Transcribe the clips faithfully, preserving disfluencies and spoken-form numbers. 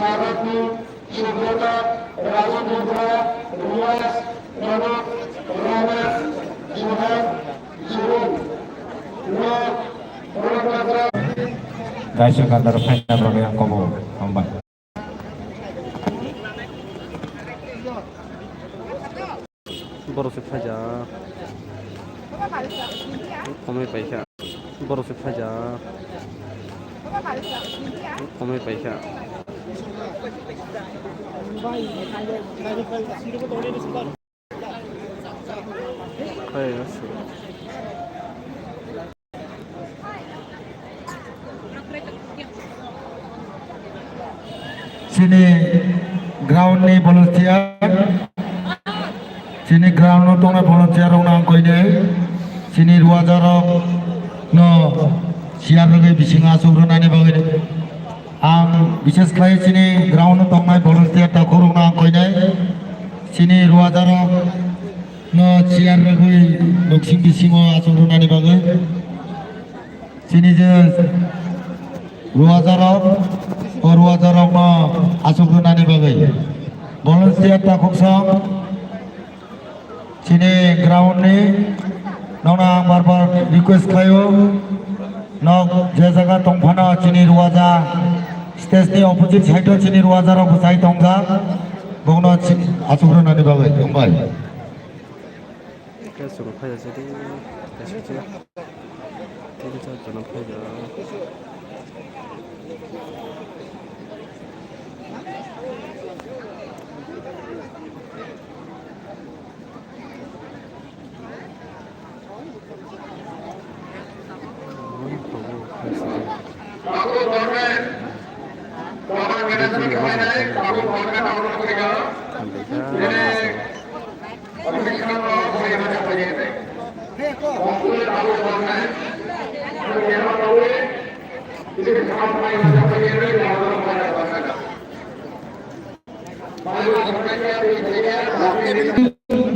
Sabati, Subrata, Raju Tripura, Riyas, Ramat, Ramat, Johan, Surun, Nok, Rotnatra. Kaisa kadar final rok yang kobo, hambai. Borok se phaijak. Komai paikha. Borok se phaijak. Komai paikha. Hai, aswk. Chini ground ni volunteer, chini ground no tongnai volunteer rok no ang koinai, chini ruajarok no chair rwgwi bisingo aswk rwnani bagwi. Ang bises khlai chini ground o tongnai volunteer takhuk rok no ang koinai. Chini ruajarok no chair rwgwi nuksing bisingo aswk rwnani bagwi. Chini je ruajarok, o ruajarok no aswk rwnani bagwi. Volunteer takhuk song. Chini ground ni nokno ang bar bar request khlaio, nok je jaga tongphano chini ruaja stage ni opposite side o chini ruaja rok bwsai tongjak, bokno chi-, achuk rwnani bagwi tongbai. Khe chwng phai ya sidi, khe sidi. Tin char jona phai ya.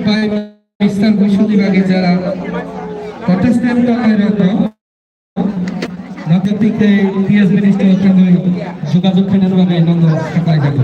Bai Mister Buisuni bagwi jara contestant tongnai rok no, Nagartik tei P S minister thangwi jogajog khainani bagwi nono khaklai jago.